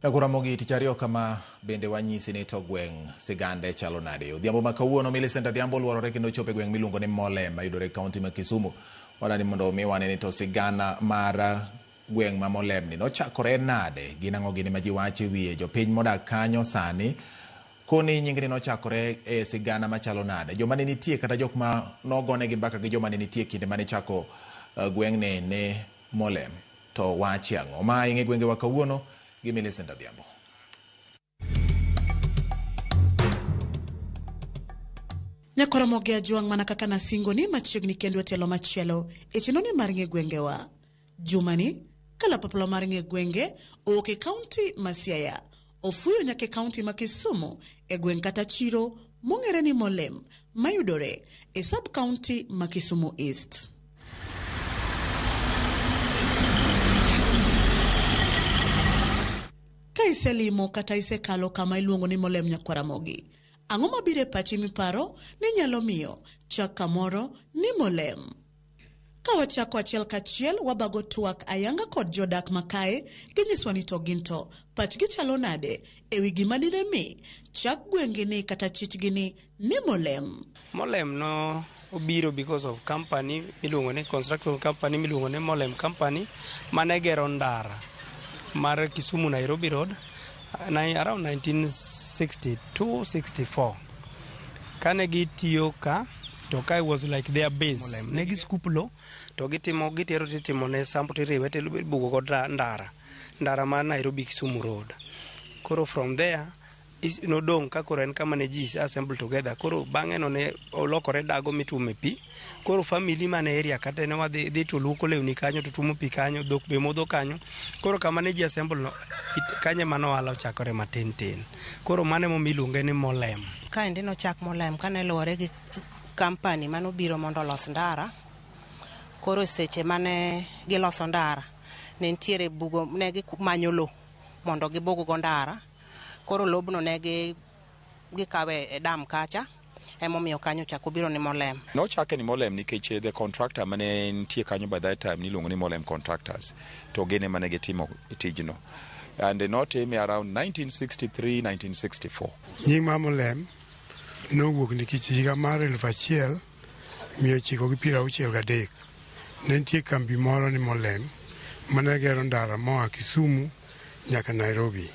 Ramogi tich ariyo kama bende wanyisi ni to gweng' sigande chalo nade. Odhiambo ma kawuono Millicent Adhiambo luorore kendo chopo e gweng' miluongo ni Molem mayudore e kaunti ma Kisumu. Wadwani mondo omi wane ni to sigana mar gweng' ma Molem ni nochakore nade, gin ang'o gini ma ji wacho e wiye, jopiny modak kanyo sani koni nyingni nochakore e sigana machalo nade, joma ne nitie kata jok ma nogonegi mbaka gi joma ne nitie kinde mane ichako gweng'ni ni Molem to wache ang'o. Ma ing'e gwengewa kawuono gi Millicent Adhiambo. Nyakoromogi Ajwang' mana kaka nasingo ni machiegni kendo e tielo machielo e chenro ni mar ng'e gwengewa. Jumani, kalapapla mar ng'e gwenge owuok e kaunti ma Siaya. Ofuyo nyaka e kaunti ma Kisumu e gweng' kata chiro mong'ere ni Molem mayudore e sub-county ma Kisumu East. Ka iselimo kata isekalo kama iluongo ni Molem Nyakwaramogi, ang'o mabiro e pachi miparo ni nyalo miyo chak kamoro ni Molem? Ka wachako achiel kachiel wabago twak ayanga kod jodak makae, ginyiswa ni to gin to pachgi chalo nade e wi gima dine mi chak gweng'gi ni kata chichgi ni ni Molem. Molem no obiro because of company miluongo ni construction company miluongo ni Molem Company mane gero ndara mar Kisumu Nairobi Road around 1962-64. Kane gitiyo ka to ka was like their base. Ne gi scoop lo to gitimo gitero titimo ne sample tiriwe tibugo go ndara ndara mar Nairobi Kisumu Road. Koro from there nodong' ka koro en kama ne ji assemble together. Koro bang'e no ne olokore dago mituome pi. Koro family mane area kata ne wadhi dhi to luoko lewni kanyo to tuomo pi kanyo, dhok be modho kanyo. Koro kama ne ji assemble no kanyo ema ohala ochakore matin tin. Koro mano emomiyo iluonge ni Molem. Kaendi nochak Molem kane luwore gi company manobiro mondo olos ndara. Koro seche mane giloso ndara, ne nitiere bugo, ne gimanyo lo mondo gibug go ndara. Koro lobno ne gikawe e dam kacha, emomiyo kanyo ochako biro ni Molem. Nochake ni Molem nikech the contractor mane nitie kanyo by that time niluongo ni Molem Contractors, to gin ema ne gitimo tijno. And notime around 1963-1964. Nying mar Molem nowuok nikech higa mar 1963 ne nitie kambi moro ni Molem mane gero ndara moa Kisumu nyaka Nairobi.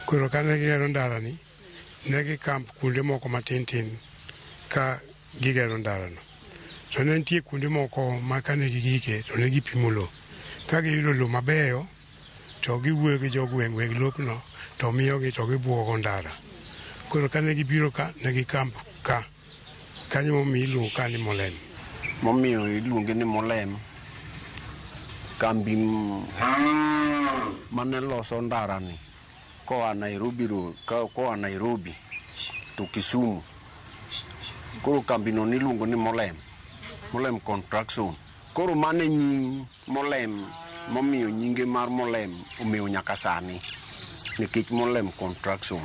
Koro kane gigero ndara ni, ne gikamp kuonde moko matin tin ka gigero ndarano. To ne nitie kuonde moko ma kane gigike to ne gipimo lo. Ka giyudo lo mabeyo to giwuoyo gi jogweng' weg lopno to miyogi to gibuogo go ndara. Koro kane gibiro ka ne gikamp ka. Kanyo momiyo iluongo ka ni Molem. Momiyo iluonge ni Molem, kambi mane loso ndara ni koa Nairobi road, koa Nairobi to Kisumu. Koro kambi no niluongo ni Molem, Molem Construction. Koro mano e nying Molem momiyo nyinge mar Molem omewo nyaka sani nikech Molem Construction.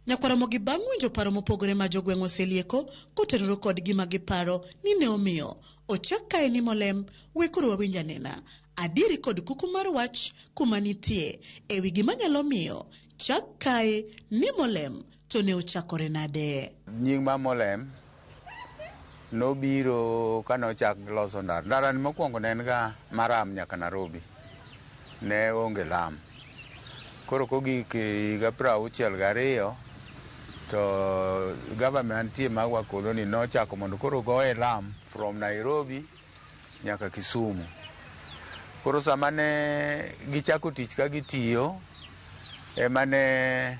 Nyakwaramogi bang' winjo paro mopogore ma jogweng' oselieko kotenore kod gima giparo ni ne omiyo ochak kae ni Molem, we koro wawinj anena adieri kod kuku mar wach kuma nitie e wi gima nyalo miyo chak kae ni Molem to ne ochakore nade. Nying mar Molem nobiro kane ochak loso ndara. Ndara ni mokwongo ne en ga maram nyaka Nairobi. Ne onge lam. Koro kogik higa 62 to government mantie mar wakoloni nochako mondo koro goye lam from Nairobi nyaka Kisumu. Koro sama ne gichako tich ka gitiyo, ema ne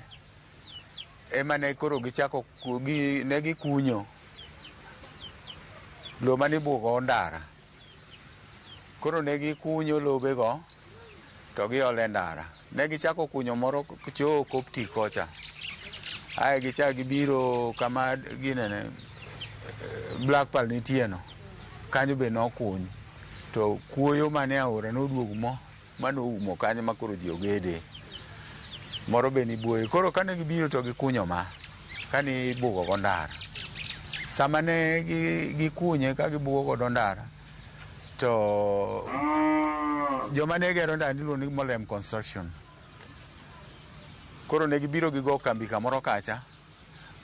koro gichako ne gikunyo lo mane ibuogo ndara. Koro ne gikunyo lobego to giolo e ndara. Ne gichako kunyo moro choo Koptik kocha. Ae gichak gibiro kama ginene Black Pearl nitie no. Kanyo be nokuny. To kuoyo mane aora noduogo mo manoumo kanyo ma koro ji ogede. Moro be ni buoye. Koro kane gibiro to gikunyo ma kane ibugo go ndara. Sama ne gikunye ka gibugo godo ndara to joma ne gero ndara niluongo ni Molem Construction. Koro ne gibiro gigo kambi kamoro kacha.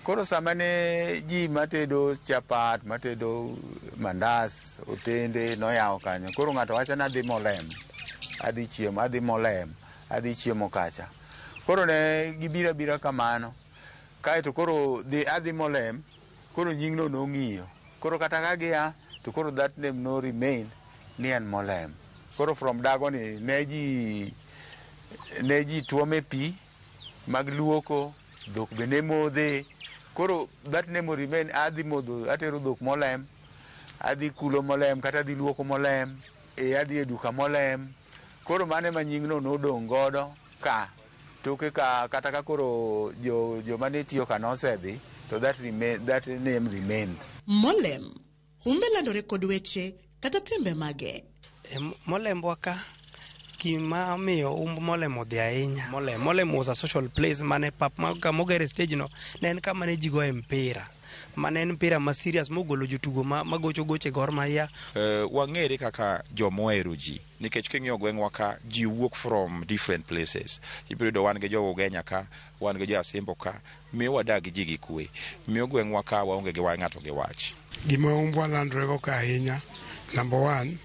Koro sama ne ji matedo chapat, matedo mandas, otende noyawo kanyo. Koro ng'ato wacho ni adhi Molem, adhi chiemo, adhi Molem, adhi chiemo kacha. Koro ne gibiro abira kamano. Kaeto koro dhi adhi Molem, koro nyingno nong'iyo. Koro kata ka gia, to koro that name no remain ni en Molem. Koro from Dago ni ne ji tuome pi mag luoko, dhok be ne modhe. Koro that name remain, adhi modho, atero dhok Molem, adhi kulo Molem, kata adhi luoko Molem, e adhi e duka Molem. Koro mano ema nyingno nodong' godo ka. Toke ka kata ka koro jo joma ne tiyo ka nosedhi, to that name remained. Molem, humbe landore kod weche kata timbe mage. E Molembwa ka gima omiyo umb Molem odhi ahinya. Molem was a social place mane pap ma kamogere stage no ne en kama ne ji goye mpira. Mane en mpira ma serious mogolo jotugo ma magocho goche Gor Mahia. Wang'ere kaka joma ohero ji nikech king'iyo gweng'wa ka ji wuok from different places. Ibiro yudo wan gi jo Ugenya ka, wan gi jo Asembo ka, miyo wadak gi ji gi kwe. Miyo gweng'wa ka waonge gi wach ng'ato gi wach. Gima umbwa landorego ka ahinya, number one,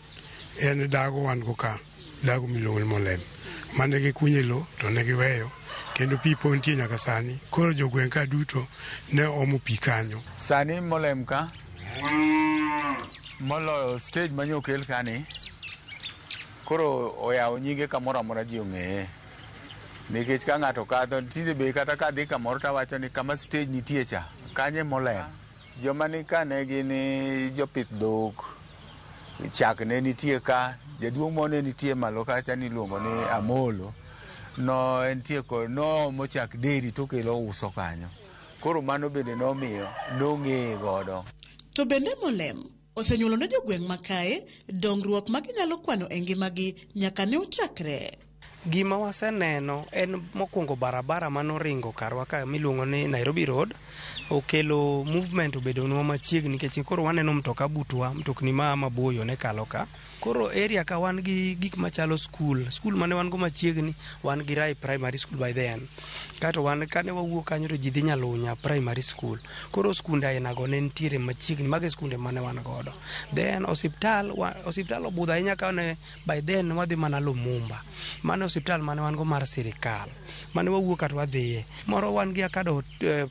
en dago wan go ka, dago miluongo ni Molem. Mane gikunye lo to ne giweyo, kendo pi pod nitie nyaka sani. Koro jogweng' ka duto ne omo pi kanyo. Sani Molem ka, moloyo stage manyo okel kani, koro oyawo nyinge kamoro amora ji ong'eye. Nikech ka ng'ato kadho, tinde be kata kadhi kamoro tawacho ni kama stage nitie cha, kanyo e Molem. Joma ni ka ne gin jopith dhok, chak ne nitie ka, jaduong' moro ne nitie malo kacha niluongo ni Amolo. No entie kod noomo chak dairy tokelo uso kanyo. Koro mano bende nomiyo nong'eye godo. To bende Molem osenyuolo ne jogweng' ma kae dongruok ma ginyalo kwano e ngimagi nyaka ne ochakre. Gima waseneno en mokwongo barabara manoringo karwa ka miluongo ni Nairobi Road okelo movement obedonwa machiegni nikech koro waneno mtoka butwa, mtokni maa maboyo ne kalo ka. Koro area ka wan gi gik machalo school, school mane wan go machiegni wan gi Rai Primary School by then. Kato wan kane wawuok kanyo to ji dhi Nyalunya Primary School. Koro skunde aina go ne nitiere machiegni, mago e skunde mane wan godo. Then osiptal, osiptal obudho ahinya kane by then wadhi mana Lumumba. Mano osiptal mane wan go mar sirikal. Mane wawuok kata wadhiye. Moro wan gi Akado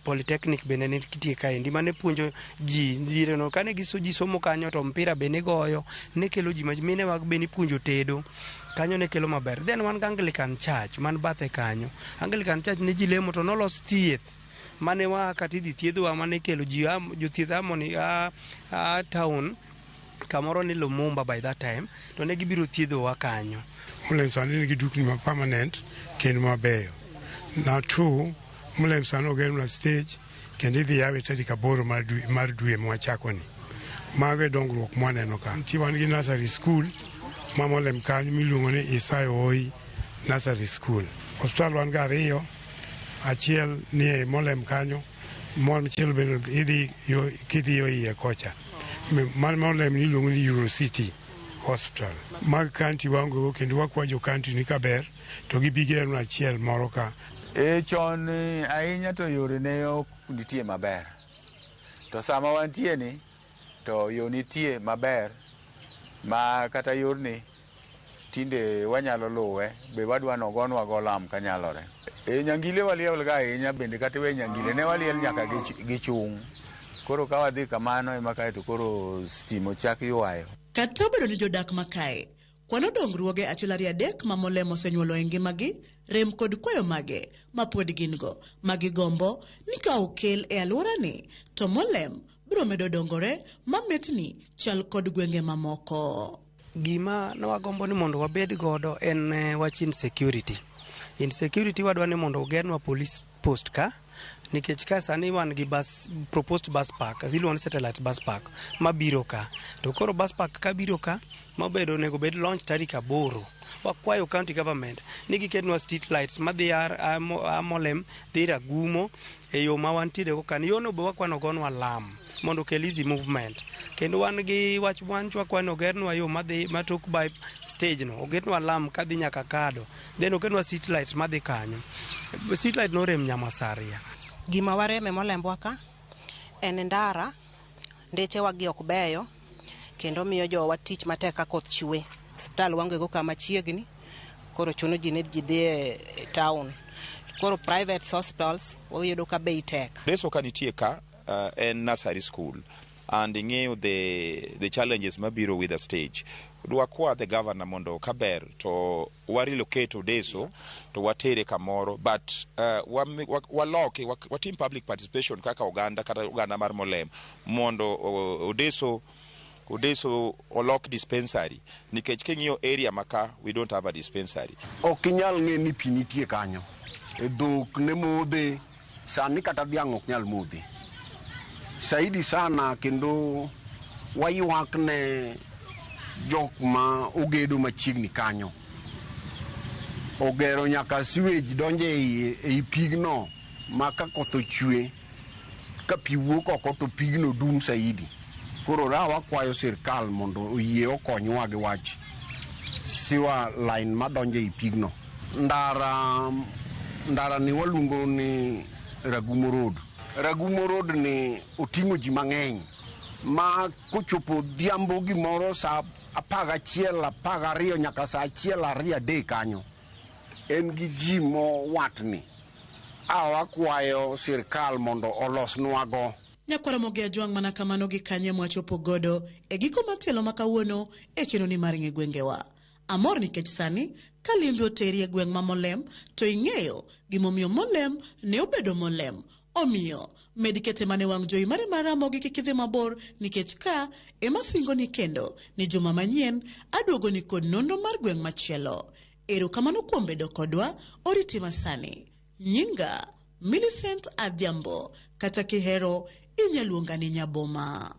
Polytechnic bende nitie kaendi mane puonjo ji diere no kane ji somo kanyo to mpira be nigoyo ne kelo ji minewa be nipuonjo tedo kanyo ne kelo maber. Then wan gi Anglican Church man bathe kanyo. Anglican Church ne ji lemo to nolos thieth mane waa kata idhi thiedhwa mane kelo ji jothieth amoni a town kamoro ni Lumumba by that time to ne gibiro thiedhowa kanyo. Molem sani nigi dukni ma permanent kendo mabeyo. Na two, Molem sani ogernwa stage kendo idhi yawe tarik 8 mar dwe mwachakoni. Mago e dongruok mwaneno ka. Nitie wan gi nursery school ma Molem kanyo miluongo ni Isayo Oi Nursery School. Osiptal wan go ariyo, achiel ni e Molem kanyo, machielo bende idhi yo, kidhi yo iye kocha. Man Molem iluongo ni Euro City Hospital. Mag county waonge go kendo wakwa jo county ni kaber to gibi gernwa achiel moro ka. E chon ahinya to yore ne ok nitie maber. To sama wantie ni, to yo nitie maber ma kata yorni tinde wanyalo luwe be wadwa nogonwa go lam kanyalore. E nyangile waliel ga ahinya bende kata we nyangile ne waliel nyaka gi chung'. Koro ka wadhi kamano ema kaeto koro stima ochak ywayo. Kata obedo ni jodak ma kae kwano dongruoge achiel ariyo adek ma Molem osenyuolo e ngimagi, rem kod kwayo mage ma pod gin go ma gigombo ni ka okel e alworani to Molem biro medo dongore ma mitni chal kod gwenge mamoko. Gima ne wagombo ni mondo wabed godo en wach insecurity. Insecurity wadwa ni mondo ogernwa police post ka nikech ka sani wan gi bus, proposed bus park iluongo ni satellite bus park mabiro ka to koro bus park kabiro ka mabedo onego bed launch tarik 8 wakwayo county government ni giketnwa street lights madhi a Molem dhi Ragumo e yo ma wantiere go kani yono be wakwano gonwa lam. Mondo okel easy movement. Kendo wan gi wach wanchwa kwani ogernwa yo madhi matok by stage no, ogetnwa lam kadhi nyaka Kado, then oketnwa street lights madhi kanyo. Street light norem Nyamasaria. Gima wareme molembwa ka en ndara, ndechewa gi ok beyo kendo miyo jowa tich matek ka koth chwe. Osiptal waonge go ka machiegni, koro chuno ji ni ji dhi e town. Koro private hospitals wayudo ka bei tek. Reso ka nitie ka en nursery school and ing'eyo the challenges mabiro with the stage. Dwakwa the governor mondo kaber to wa relocate Odeso to watere kamoro, but waloke watim public participation kaka oganda kata oganda mar Molem mondo Odeso olok dispensary, nikech king'iyo area maka, we don't have a dispensary. Ok inyal ng'e ni pi nitie kanyo. E dhok ne modhe, sani kata dhiang' ok nyal modhe. Saidi sana kendo waywak ne jok ma ogedo machiegni kanyo. Ogero nyaka sewage donjo ei pigno ma ka koth ochwe ka pi wuok oko to pigno dum saidi. Koro ra wakwayo sirkal mondo oyie okonywa gi wach sewer line madonjo ei pigno. Ndara ni waluongo ni Ragumo Road. Ragumo Road ni oting'o ji mang'eny ma kochopo odhiambo gimoro sa 11, 12 nyaka sa 1, 2, 3 kanyo en gi ji mowatni. A wakwayo sirkal mondo olosnwago. Nyakwara Mogi Ajwang', mana kamano gi kanye mwachopo godo e giko mar tielo ma kawuono e chenro ni mar ng'e gwengewa. Amor nikech sani ka limbe oteri e gweng' ma Molem to ing'eyo gimomiyo Molem ne obedo Molem. Omiyo med kete mane wang' jowi mari mar Ramogi kik idhi mabor, nikech ka ema singoni kendo ni juma manyien aduogoni kod nonro mar gweng' machielo. Erokamano kuom bedo kodwa, oriti masani. Nyinga Millicent Adhiambo, kata kihero inyaluonga ni Nyaboma.